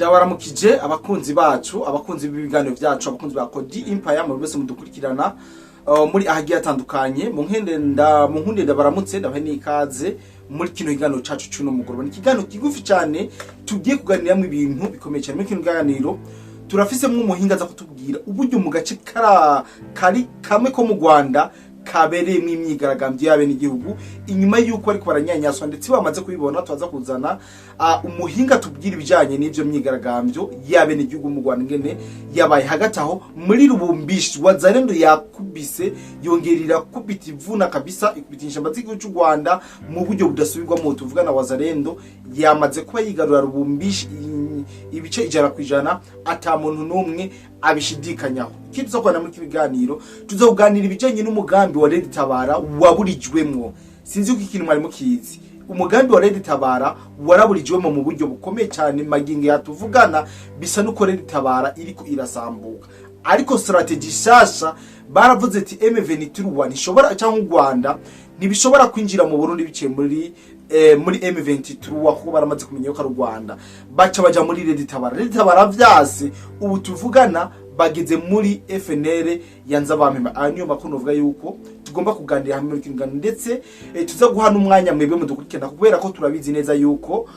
Ndabaramukije abakunzi bacu, abakunzi b'ibiganiro byacu, abakunzi ba Kodi Empire, mu wese mudukurikirana muri ahagiye atandukanye mu nkende nda mu nkunde, ndabaramutse, ndabahe n'ikaze muri kino kiganiro cacu cy'uno mugoroba. Ni ikiganiro kigufi cyane tugiye kuganiramo ibintu bikomeye cyane. Muri kino kiganiro turafisemo umuhinga aza kutubwira uburyo mu gace kara kari kamwe ko mu Rwanda kabereyemo imyigaragambyo y'abenegihugu inyuma y'uko ariko baranyanyaswa, ndetse bamaze kubibona. Tubaza kuzana umuhinga tubwira ibijyanye n'ibyo myigaragambyo y'abenegihugu mu Rwanda ingene yabaye. Hagati aho muri Lubumbashi, Wazalendo yakubise yongera irakubita ivuna kabisa, ikubita inyeshyamba z'igihugu cy'u Rwanda mu buryo budasubirwamo. Tuvugana Wazalendo yamaze kuba yigarura Lubumbashi ibice 100%, ata muntu n'umwe abishidikanyaho. Ikindi tuzakorana muri iki biganiro, tuzakuganira ibijyanye n'umugambi wa Red Tabara waburijwemwo. Sinzi ko ikintu mwari mukizi, umugambi wa Red Tabara waraburijwemo mu buryo bukomeye cyane. Magingo yatuvugana bisa nuko Red Tabara iriko irasambuka, ariko strategy shasha baravuze ati M23 ntishobora, cyangwa u Rwanda ntibishobora kwinjira mu Burundi biciye muri M23, kuko baramaze kumenya ko ari u Rwanda. Baca baja muri Red Tabara. Red Tabara vyase, ubu tuvugana bageze muri FNL ya Nzabampema. Aya niyo makuru novuga yuko tugomba kuganira hamwe muri kino kiganiro, ndetse tuza guha n'umwanya mwebwe mudukurikirana, kubera ko turabizi neza yuko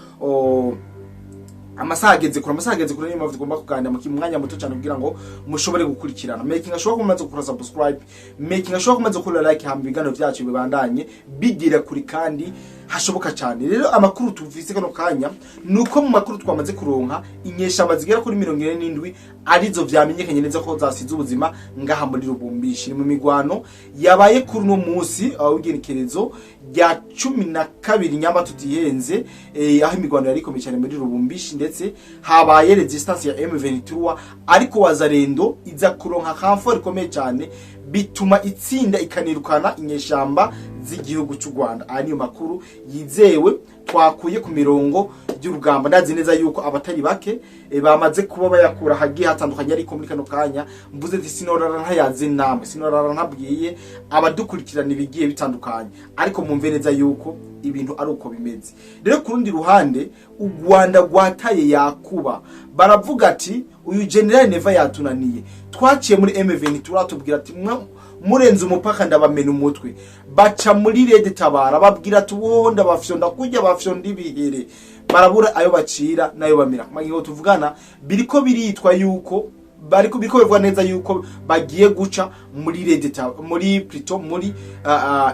amasaha ageze kure, amasaha ageze kure. Niyo mpamvu tugomba kuganira mu mwanya muto cyane kugira ngo mushobore gukurikirana. Making ashobora kumaze gukora subscribe, making ashobora kumaze gukora like, hama ibiganiro byacu bibandanye bigira kuri kandi hashoboka cyane. Rero amakuru tuvise kano kanya nuko mu makuru twamaze kuronka, inyeshamba zigera kuri 47 arizo vyamenyekanye neza ko zasize ubuzima ngaha muri Lubumbashi. Ni mu migwano yabaye kuri uno munsi w'igenekerezo rya 12 nyamba tutihenze, aho imigwano yari ikomeye cyane muri Lubumbashi, ndetse habaye resistance ya M23, ariko Wazalendo iza kuronka renfort ikomeye cyane, bituma itsinda ikanirukana inyeshamba z'igihugu cy'u Rwanda. Aya niyo makuru yizewe twakuye ku mirongo y'urugamba. Ndazi neza yuko abatari bake bamaze kuba bayakura hagiye hatandukanye, ariko muri kano kanya mvuze ati sinorara ntayazi namwe, sinorara ntabwiye abadukurikirana ibigiye bitandukanye, ariko mumve neza yuko ibintu ari uko bimeze. Rero ku rundi ruhande, u Rwanda rwataye yakuba, baravuga ati uyu General Neva yatunaniye, twaciye muri M23 turatubwira ati murenze umupaka ndabamena umutwe. Baca muri Red Tabara, babwira ati uwo ndabafyonda kurya bafyonda ibihere. Barabura ayo bacira nayo bamira. Magingo tuvugana biriko biritwa yuko bariko biriko bivugwa neza yuko bagiye guca muri Red Tabara, muri plutôt muri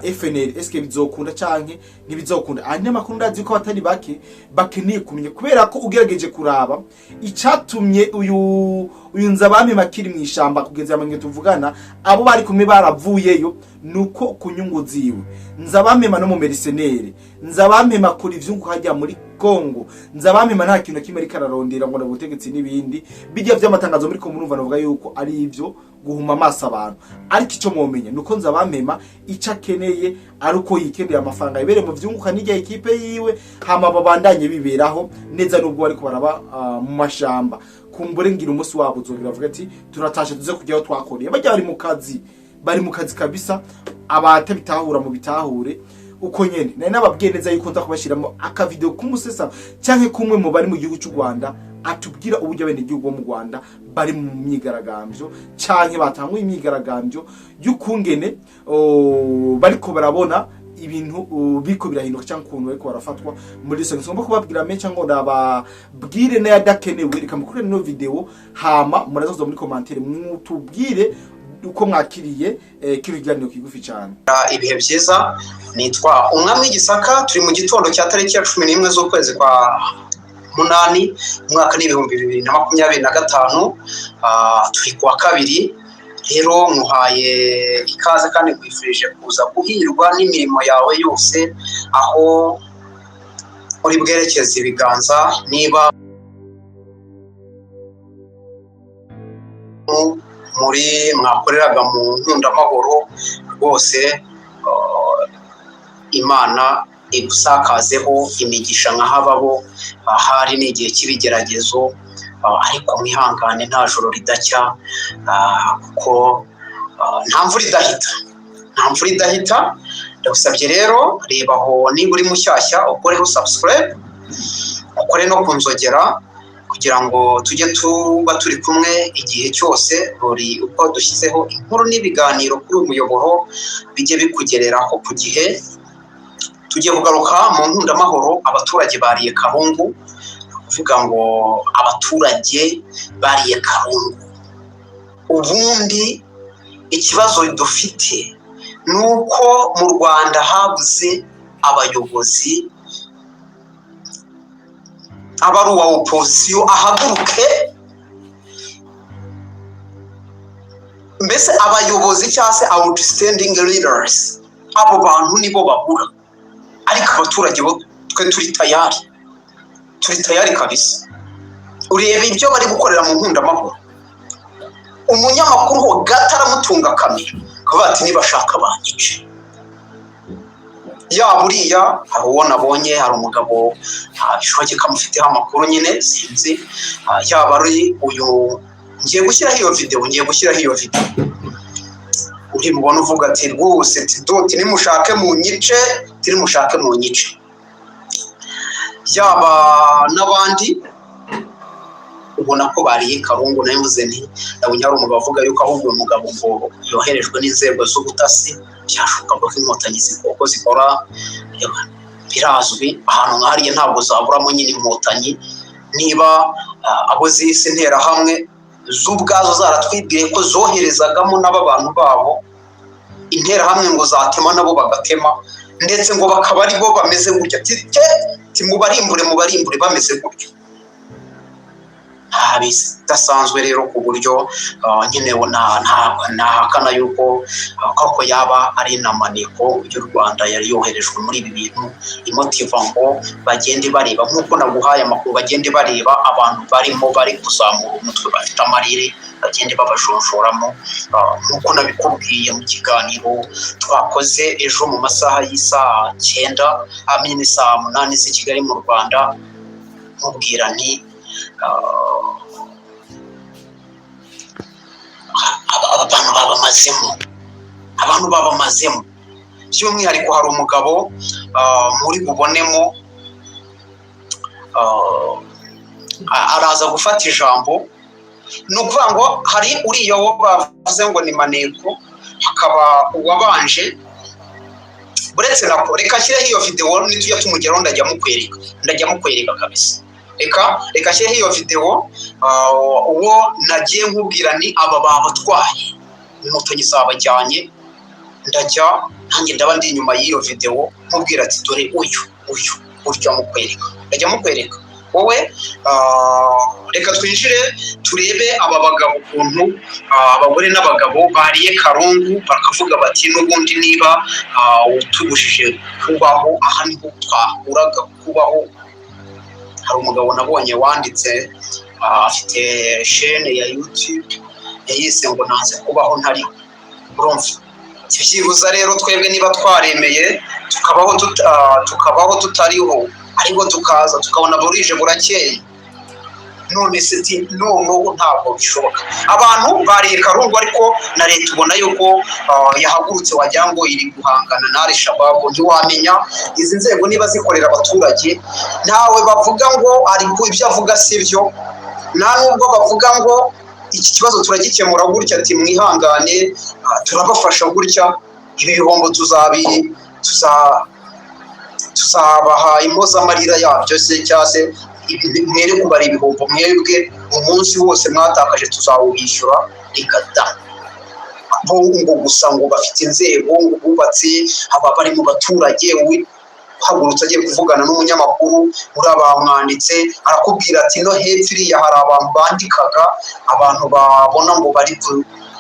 FNL. Eske bizokunda canke ntibizokunda? Andi makuru ndazi ko abatari bake bakeneye kumenya, kubera ko ugerageje kuraba icatumye uyu Nzabami makiri mu ishamba kugeza mu tuvugana, abo bari kumwe baravuyeyo, nuko ku nyungu ziwe. Nzabampema no mu mercenaire, Nzabampema kuri ivyungu hajya muri Kongo. Nzabampema nta kintu kimwe ariko ararondera ngo ubutegetsi n'ibindi bijya vy'amatangazo muri ko murumva, navuga yuko ari ivyo guhuma amaso abantu. Ariko ico mwomenya nuko Nzabampema ico akeneye ari uko yikeneye amafaranga, yibere mu vyunguka n'irya ekipe yiwe, hama babandanye biberaho neza nubwo bariko baraba mu mashamba. Kumbure ngira umunsi wabo uzogira bavuga ati turatashe tuze kujyaho twakoreye. Bajya bari mu kazi, bari mu kazi kabisa. Abatabitahura mu bitahure uko nyene. Nari nababwiye neza yuko nza kubashiramo akavideo k'umusesa canke kumwe mu bari mu gihugu cy'u Rwanda atubwira uburyo abenegihugu bo mu Rwanda bari mu myigaragambyo canke batanguye imyigaragambyo y'ukungene bariko barabona ibintu biriko birahinduka cyangwa ukuntu bariko barafatwa muri rusange. Ngomba kubabwira menshi ngo ndababwire n'ayadakenewe. Reka mukure no video, hama muraza kuza muri commentaire mutubwire uko mwakiriye kino kiganiro kigufi cyane. Ibihe byiza, nitwa Umwami w'Igisaka. Turi mu gitondo cya tariki ya 11 z'ukwezi kwa munani, umwaka ni 2025. Turi kuwa kabiri. Rero nkuhaye ikaze kandi nkwifurije kuza guhirwa n'imirimo yawe yose aho uri bwerekeze ibiganza. Niba muri mwakoreraga mu nkundamahoro rwose, Imana igusakazeho imigisha nka hababo. Ahari ni igihe cy'ibigeragezo, ariko mwihangane, nta joro ridacya, kuko nta mvura idahita, nta mvura idahita. Ndagusabye rero, reba aho, niba uri mushyashya ukoreho subscribe, ukore no ku nzogera. Kugira ngo tujye tuba turi kumwe igihe cyose, buri uko dushyizeho inkuru n'ibiganiro kuri uyu muyoboro bijye bikugereraho ku gihe. Tugiye kugaruka mu Nkundamahoro. Abaturage bariye karungu, ni ukuvuga ngo abaturage bariye karungu. Ubundi ikibazo dufite ni uko mu Rwanda habuze abayobozi, aba ari uwa opozisiyo ahaguruke, mbese abayobozi cyangwa se outstanding leaders, abo bantu nibo babura. Ariko abaturage bo twe turi tayari, turi tayari kabisa. Ureba ibyo bari gukorera mu Nkundamahoro, umunyamakuru ho gato aramutunga kamera akavuga ati: "Nibashaka banyice." Yaba uriya, hari uwo nabonye, hari umugabo bishoboke ko amufiteho amakuru nyine, sinzi. Yaba ari uyu, ngiye gushyiraho iyo videwo, ngiye gushyiraho iyo videwo uri mubona uvuga ati: "Rwose doti nimushake mu nyice, nimushake mu nyice." Yaba n'abandi ubona ko bariye karungu. Nayo mvuze nti nabonye hari umugabo avuga yuko ahubwo uyu mugabo ngo yoherejwe n'inzego z'ubutasi. Byashoboka ko Inkotanyi uko zikora birazwi, ahantu nk'hariya ntabwo zaburamo nyine Inkotanyi. Niba abo zise Interahamwe z'ubwazo zaratwibwiye ko zoherezagamo n'aba bantu babo Interahamwe ngo zatema nabo bagatema, ndetse ngo bakaba ari bo bameze gutya, mubarimbure, mubarimbure, bameze gutyo, nta bidasanzwe rero. Ku buryo nyine ntahakana yuko koko yaba ari na maneko y'u Rwanda yari yoherejwe muri ibi bintu, imotiva ngo bagende bareba, nk'uko naguhaye amakuru, bagende bareba abantu barimo bari kuzamura umutwe bafite amarire, bagende babajonjoramo. Nk'uko nabikubwiye mu kiganiro twakoze ejo mu masaha y'isaa 9, amini saa 8 z'i Kigali mu Rwanda, nkubwira nti abantu babamazemo, abantu babamazemo. By'umwihariko hari umugabo muri bubonemo araza gufata ijambo. Ni ukuvuga ngo hari uriya wo bavuze ngo ni maneko, hakaba uwabanje. Uretse nako, reka nshyireho iyo videwo, nitujya tumugeraho ndajya mukwereka, ndajya mukwereka kabisa. Reka nshyireho iyo videwo. Uwo nagiye nkubwira ni aba babatwaye, Inkotanyi zabajyanye. Ndajya nanjye ndaba ndi inyuma y'iyo videwo nkubwira ati: "Dore uyu, uyu gutya." Mukwereka, ndajya mukwereka wowe. Reka twinjire turebe aba bagabo ukuntu abagore n'abagabo bariye karungu, bakavuga bati: "N'ubundi niba utubujije kubaho, aha niho twahuraga kubaho." Hari umugabo nabonye wanditse, afite shene ya YouTube yayise ngo "Nanze kubaho ntariho." Urumva byibuza rero twebwe niba twaremeye tukabaho tutariho, ariko tukaza tukabona burije burakeye, none se noneho ntabwo bishoboka. Abantu bariye karungu, ariko na leta ubona yuko yahagurutse, wagira ngo iri guhangana na Al Shabaab. Ntiwamenya izi nzego niba zikorera abaturage. Ntawe bavuga ngo ariko ibyo avuga si byo, nta nubwo bavuga ngo iki kibazo turagikemura gutya, ati mwihangane, turabafasha gutya, ibi bihombo tuzabaha impozamarira yabyo se, cyangwa se mwere kubara ibihombo, mwebwe umunsi wose mwatakaje tuzawubishyura. Reka da! Bo ngo gusa ngo bafite inzego, ngo bubatse, aba bari mu baturage. Uhagurutse agiye kuvugana n'umunyamakuru, uriya bamwanditse, arakubwira ati: "No hepfo iriya hari abantu bandikaga, abantu babona ngo bari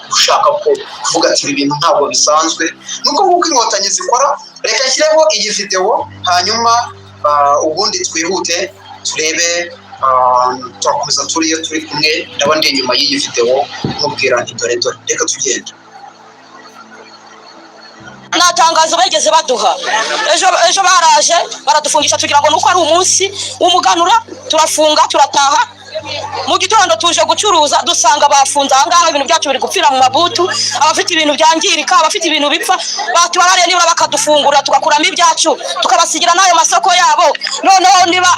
gushaka ko kuvuga ati ibi bintu ntabwo bisanzwe." Nuko nguko Inkotanyi zikora. Reka nshyireho iyi videwo, hanyuma ubundi twihute turebe. Turakomeza turiyo turi kumwe, ndaba ndi inyuma y'iyi videwo nkubwira nti: "Dore, dore." Reka tugende. Nta tangazo bageze baduha. Ejo, ejo baraje baradufungisha, tugira ngo nuko ari umunsi w'umuganura, turafunga turataha. Mu Gitondo tuje gucuruza, dusanga bafunze ahangaha, ibintu byacu biri gupfira mu mabutu. Abafite ibintu byangirika, abafite ibintu bipfa, batubabariye nibura bakadufungura, tugakuramo ibyacu, tukabasigira n'ayo masoko yabo. Noneho niba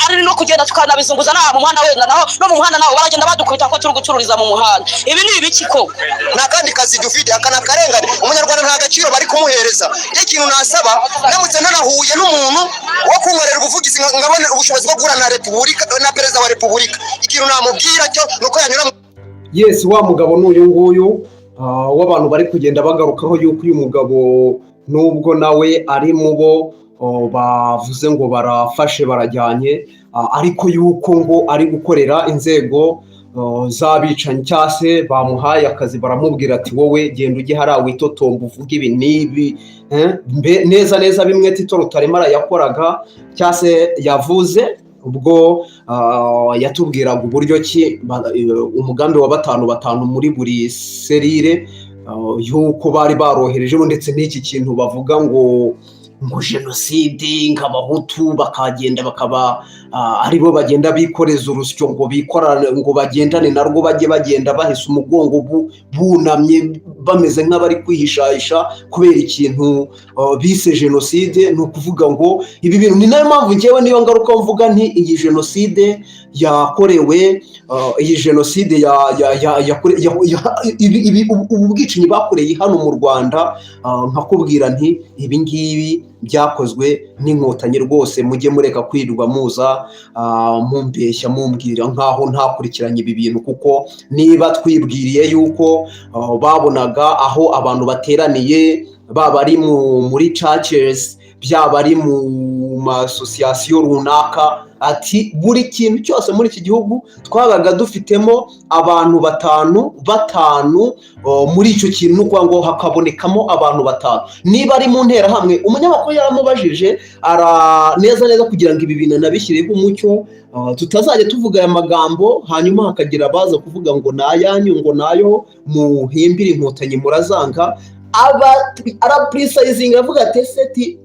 ari no kugenda tukanabizunguza n'aha mu muhanda, wenda naho no mu muhanda naho baragenda badukubita ko turi gucururiza mu muhanda. Ibi ni ibiki koko? Nta kandi kazi dufite. Aka ni akarengane. Umunyarwanda nta gaciro bari kumuhereza. Iyo ikintu nasaba, ndamutse nanahuye n'umuntu wo kunkorera ubuvugizi, nkabona ubushobozi bwo guhura na repubulika, na Perezida wa Repubulika, ikintu namubwira cyo ni uko yanyura mu Yes, wa mugabo ni uyu nguyu w'abantu bari kugenda bagarukaho yuko uyu mugabo, nubwo nawe ari mu bo bavuze ngo barafashe barajyanye, ariko yuko ngo ari gukorera inzego z'abicanyi, cyangwa se bamuhaye akazi, baramubwira ati: "Wowe genda ujye hariya witotomba, uvuge ibi n'ibi." Neza neza bimwe Tito Rutaremara yakoraga cyangwa se yavuze ubwo yatubwiraga uburyo ki umugambi wa batanu batanu muri buri serire, y'uko bari baroherejeho, ndetse n'iki kintu bavuga ngo jenoside, nk'Abahutu bakagenda bakaba aribo bagenda bikoreza urusyo, ngo bikorane, ngo bagendane narwo, bajye bagenda bahese umugongo, bunamye, bameze nk'abari kwihishahisha kubera ikintu bise jenoside. Ni ukuvuga ngo ibi bintu ni nayo mpamvu ngewe niyo ngaruka mvuga nti iyi jenoside yakorewe, iyi jenoside ya ya ya ya ubu bwicanyi bakoreye hano mu Rwanda, nkakubwira nti ibi ngibi byakozwe n'Inkotanyi rwose. Mujye mureka kwirirwa muza mumbeshya, mumbwira nkaho ntakurikiranye ibi bintu, kuko niba twibwiriye yuko babonaga aho abantu bateraniye, baba ari muri churches, byaba ari mu ma association runaka, ati buri kintu cyose muri iki gihugu twabaga dufitemo abantu batanu batanu muri icyo kintu, ni ukuvuga ngo hakabonekamo abantu batanu. Niba ari mu Nterahamwe, umunyamakuru yaramubajije ara neza neza kugira ngo ibi bintu anabishyireho umucyo, tutazajya tuvuga aya magambo hanyuma hakagira abaza kuvuga ngo ni ayanyu, ngo nayo muhimbire Inkotanyi murazanga. Aba arapurisayizinga, avuga ati: "Ese ti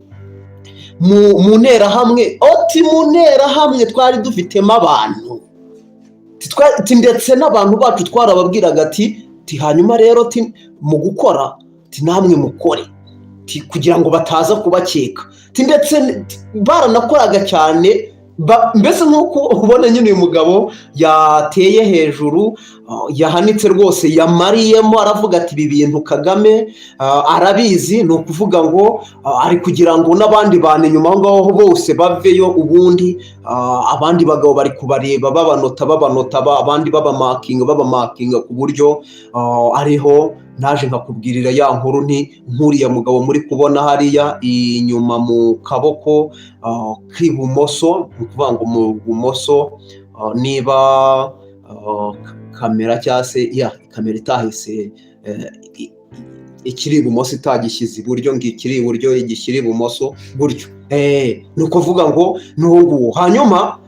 mu Nterahamwe?" Oti: "Mu Nterahamwe twari dufitemo abantu." Ti ndetse n'abantu bacu twarababwiraga ati hanyuma rero ti mu gukora, ti namwe mukore, ti kugira ngo bataza kubakeka, ti ndetse baranakoraga cyane. Mbese nk'uko ubona nyine uyu mugabo yateye hejuru, yahanitse rwose, yamariyemo, aravuga ati ibi bintu Kagame arabizi. Ni ukuvuga ngo ari kugira ngo n'abandi bantu inyuma aho ngaho bose baveyo. Ubundi abandi bagabo bari kubareba, babanota, babanota, abandi babamakinga, babamakinga, ku buryo ariho naje nkakubwirira ya nkuru nti nk'uriya mugabo muri kubona hariya inyuma mu kaboko k'ibumoso, ni ukuvuga ngo mu bumoso, niba kamera cyangwa se ya kamera itahise ikiri ibumoso itagishyize iburyo, ngo ikiri iburyo igishyire ibumoso gutyo, ni ukuvuga ngo ni uwo nguwo. Hanyuma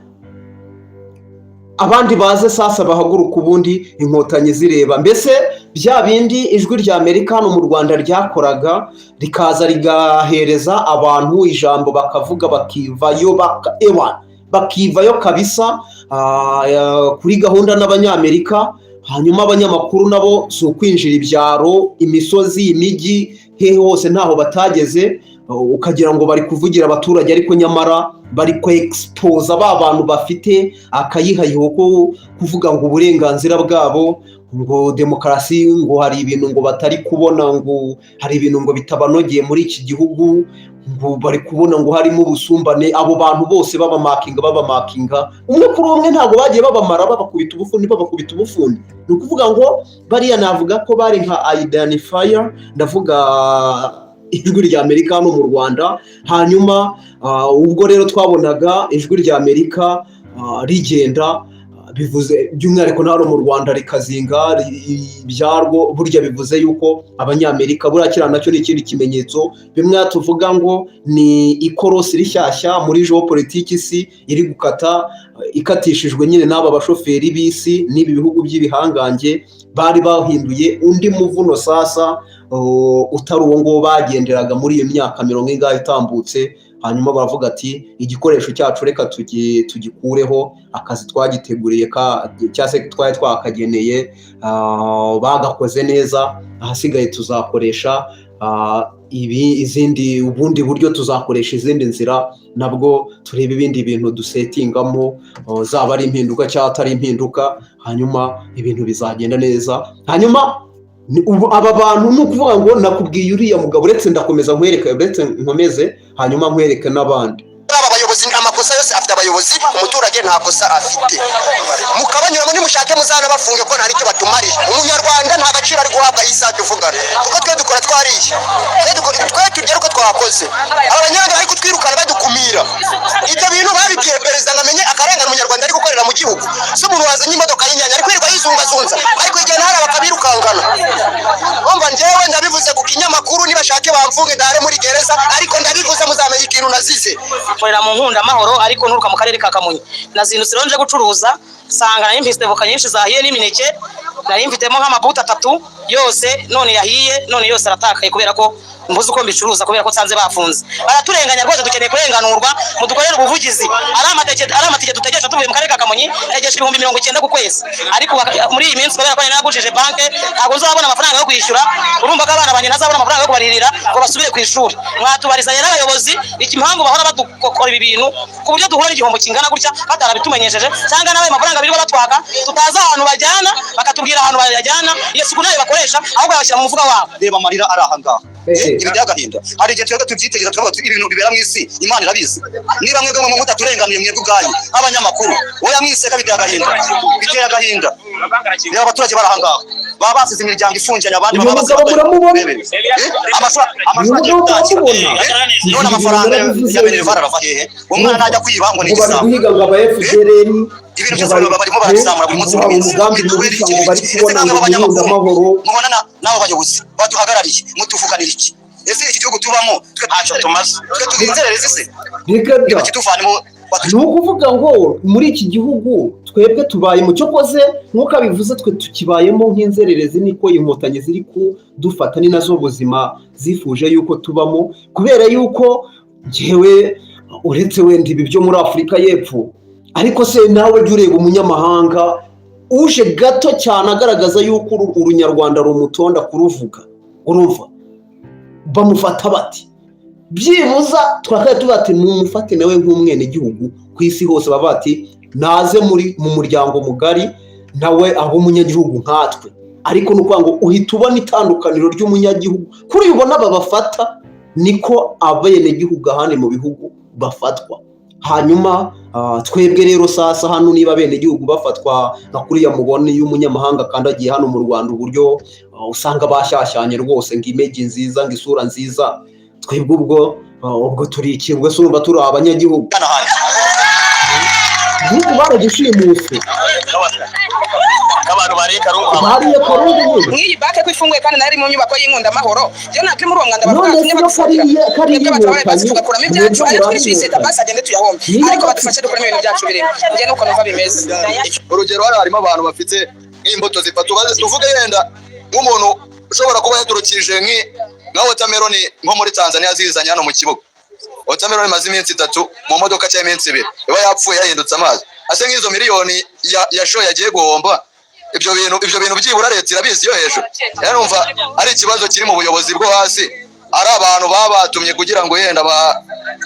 abandi baze sasa bahaguruka, ubundi Inkotanyi zireba. Mbese bya bindi Ijwi rya Amerika hano mu Rwanda ryakoraga, rikaza rigahereza abantu ijambo, bakavuga, bakivayo, ewa bakivayo kabisa kuri gahunda n'Abanyamerika. Hanyuma abanyamakuru nabo si ukwinjira ibyaro, imisozi, imijyi, hehe hose, ntaho batageze, ukagira ngo bari kuvugira abaturage, ariko nyamara bari kwexposa ba bantu bafite akayihayiho ko kuvuga ngo uburenganzira bwabo, ngo demokarasi, ngo hari ibintu ngo batari kubona, ngo hari ibintu ngo bitabanogeye muri iki gihugu, ngo bari kubona ngo harimo ubusumbane. Abo bantu bose babamakinga, babamakinga umwe kuri umwe, ntabwo bagiye babamara, babakubita ubufuni, babakubita ubufuni. Ni ukuvuga ngo bariya navuga ko bari nka identifier, ndavuga Ijwi rya Amerika hano mu Rwanda. Hanyuma ubwo rero twabonaga Ijwi rya Amerika rigenda, bivuze by'umwihariko na hano mu Rwanda rikazinga ibyarwo, burya bivuze yuko Abanyamerika buriya kiriya nacyo ni ikindi kimenyetso. Bimwe tuvuga ngo ni ikorosi rishyashya muri géopolitique isi iri gukata, ikatishijwe nyine n'aba bashoferi b'isi n'ibi bihugu by'ibihangange bari bahinduye undi muvuno sasa, utari uwo nguwo bagenderaga muri iyo myaka mirongo ingahe itambutse. Hanyuma baravuga ati: "Igikoresho cyacu reka tugikureho, akazi twagiteguriye cyangwa se twari twakageneye bagakoze neza. Ahasigaye tuzakoresha ibi izindi ubundi buryo, tuzakoresha izindi nzira, nabwo turebe ibindi bintu dusettingamo, zaba ari impinduka cyangwa atari impinduka, hanyuma ibintu bizagenda neza." Hanyuma ubu aba bantu, ni ukuvuga ngo nakubwiye uriya mugabo, uretse ndakomeza nkwereke, uretse nkomeze hanyuma nkwereke n'abandi. Aba bayobozi, amakosa yose afite abayobozi, umuturage nta kosa afite. Mukabanyuramo, nimushake muzanabafunge ko nta nicyo batumariye. Umunyarwanda nta gaciro ari guhabwa iyi saha tuvugana, kuko twe dukora twariye, twe tugera uko twakoze. Aba banyarwanda bari kutwirukana badukumira. Ibyo bintu babibwiye perezida ngo amenye akarengane umunyarwanda ari gukorera mu gihugu? Si umuntu wazanye imodoka y'inyanya ari kwirirwa yizungazunza, ari kuyigenda hariya bakabirukankana. Umva, njyewe ndabivuze ku kinyamakuru, nibashake bamfunge ndare muri gereza, ariko ndabivuze, muzamenya ikintu nazize. Nkorera mu Nkunda Amahoro, ariko nturuka mu karere ka Kamonyi. Nazindutse rero nje gucuruza, nsanga nari mfite voka nyinshi zahiye n'imineke, nari mfitemo nk'amabuto atatu yose none yahiye, none yose aratakaye kubera ko mbuze uko mbicuruza, kubera ko nsanze bafunze. Baraturenganya rwose, dukeneye kurenganurwa, mudukorere ubuvugizi. Ari amatike dutegesha tuvuye mu karere ka Kamonyi, ntegesha 90,000 ku kwezi, ariko muri iyi minsi, kubera ko nari nagujije banke, ntabwo nzabona amafaranga yo kwishyura. Urumva ko abana banjye ntazabona amafaranga yo kubaririra ngo basubire ku ishuri. Mwatubariza rero abayobozi iki impamvu bahora badukora ibi bintu, ku buryo duhura n'igihombo kingana gutya batarabitumenyesheje, cyangwa n'ayo mafaranga birirwa batwaka tutazi ahantu bajyana, bakatubwira ahantu bayajyana. Iyo suku nayo bakoresha, ahubwo bayashyira mu mufuka wabo. Reba amarira ari aha ngaha. Ibi by'agahinda, hari igihe twebwe tubyitegereza tukavuga tuti: "Ibintu bibera mu isi, Imana irabizi." Niba mwebwe mwe mutaturenganuye, mwebwe ubwanyu nk'abanyamakuru, oya mwiseka, biteye agahinda, biteye agahinda. Reba abaturage bari aha ngaha, baba basize imiryango ifungiranye, abandi Uyu baba basize mugabo muramubona? Bebe. Amashuri Uyu agiye mugabo gutangira. muramubona? None amafaranga Narabivuze. ya minerval arava hehe? Umwana najya kwiba ngo ni Ngo bari igisambo. guhiga ngo aba FDLR. Ibintu byose barimo barabizamura buri munsi, ngo buri hari minsi. umugambi Kubera mubisha iki? ngo bari Ese kubona namwe ngo b'abanyamakuru Amahoro mubona n'abo bayobozi baduhagarariye, mutuvuganira iki? Ese iki gihugu tubamo twe ntacyo tumaze? Twe turi inzererezi se? Reka da. Nibakiduvanemo. Ni ukuvuga ngo muri iki gihugu twebwe tubaye mu cyokoze, nk'uko abivuze, twe tukibayemo nk'inzererezi, niko Inkotanyi ziri kudufata, ni nazo buzima zifuje yuko tubamo, kubera yuko njyewe, uretse wenda ibi byo muri Afurika y'Epfo, ariko se nawe jya ureba umunyamahanga uje gato cyane agaragaza yuko urunyarwanda rumutonda kuruvuga, urumva bamufata bati byibuza twakabaye tuvuga ati mumufate nawe nk'umwenegihugu ku isi hose, baba bati naze muri mu muryango mugari, nawe abe umunyagihugu nkatwe. Ariko ni ukuvuga ngo uhita ubona itandukaniro ry'umunyagihugu kuri uyu ubona babafata, niko abenegihugu ahandi mu bihugu bafatwa. Hanyuma twebwe rero sasa hano, niba abenegihugu bafatwa nka kuriya mubona iyo umunyamahanga akandagiye hano mu Rwanda, uburyo usanga bashyashyanye rwose, ngo image nziza, ngo isura nziza, twebwe ubwo turi iki? Ubwo se urumva turi abanyagihugu? Igihugu baragishimuse. Abantu bariye karungu. Bariye karungu nyine. Mw'iyi banki ko ifunguye kandi nayo iri mu nyubako y'Inkunda Amahoro, byo ntabwo iri muri uwo mwanda bavuga. None Tumwe se badufungira kariya twebwe batabaye basi Inkotanyi, tugakuramo ibyacu, mwebwe ariko twishyuye iseta muri basi agende tuyahombe, Niyo ariko badufashe dukuremo ibintu byacu birimo. Njye nuko numva bimeze. Urugero, hano harimo abantu bafite nk'imbuto zifata, tuvuge yenda nk'umuntu ushobora kuba yaturukije nka watermelon nko muri Tanzania, zizanye hano mu kibuga. Watermelon imaze iminsi 3 mu modoka cyangwa iminsi 2, iba yapfuye, yahindutse amazi. Ase nk'izo miliyoni yashoye agiye guhomba, ibyo bintu byibura leta irabizi yo hejuru? Rero numva ari ikibazo kiri mu buyobozi bwo hasi, ari abantu baba batumye kugira ngo yenda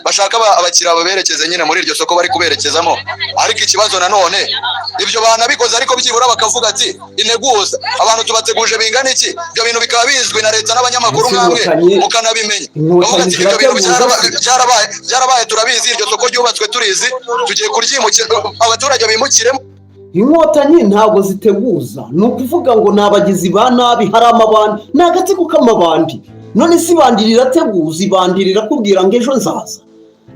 bashaka abakiriya baberekeze nyine muri iryo soko bari kuberekezamo. Ariko ikibazo nanone, ibyo banabikoze, ariko byibura bakavuga ati: "Integuza, abantu tubateguje bingana iki?" Ibyo bintu bikaba bizwi na leta n'abanyamakuru Ese nkamwe Inkotanyi mukanabimenya, bavuga ati: "Ibyo bintu zirateguza se? byarabaye, byarabaye, turabizi, iryo soko ryubatswe turizi, tugiye kuryimukira, abaturage bimukiremo." Inkotanyi ntabwo ziteguza, ni ukuvuga ngo ni abagizi ba nabi, hari amabandi, ni agatsiko k'amabandi. None se ibandi rirateguza? Ibandi rirakubwira ngo ejo nzaza?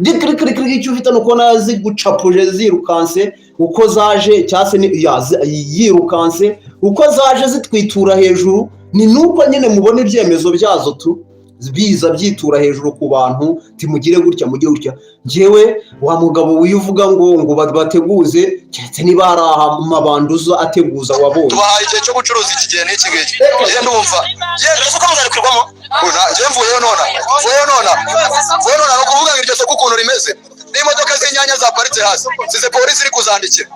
Rikirikirikiri, icyo ufite ni uko zigucapuje zirukanse uko zaje, cyangwa se yirukanse uko zaje zitwitura hejuru, ni nuko nyine mubona ibyemezo byazo tu. Biza byitura hejuru ku bantu, timugire gutya, mugire gutya. Njyewe wa mugabo wivuga ngo bateguze, keretse niba hari amabanduza ateguza wabonye. Tubahaye igihe cyo gucuruza iki gihe n'iki ngiki. Njye ndumva yenda isoko muzarikwirwamo. Njye mvuyeyo nona, mvuyeyo nona, mvuyeyo nona. Ni ukuvuga ngo iryo soko ukuntu rimeze n'imodoka z'inyanya zaparitse hasi, size polisi iri kuzandikira,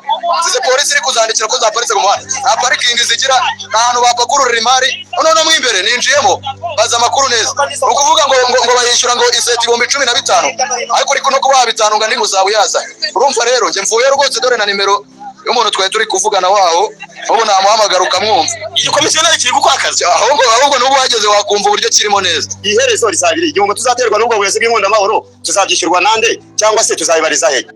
size polisi iri kuzandikira ko zaparitse ku muhanda. Nta parikingi zigira, nta hantu bapakururira imari. Noneho mo imbere ninjiyemo baza amakuru neza, ni ukuvuga ngo bayishyura ngo iseta 15,000, ariko uri no kubaha 5 ngo andi ngo uzaba uyazanye. Urumva rero njye mvuyeyo rwose. Dore na nimero y'umuntu twari turi kuvugana waho, ubu namuhamagara ukamwumva. Iyi komisiyoneri kiri gukora akazi. Ahubwo n'ubu wageze wakumva uburyo kirimo neza. Iherezo rizabiri igihombo tuzaterwa n'ubwo buyobozi bw'inkundamahoro, tuzabyishyurwa nande cyangwa se tuzabibariza he?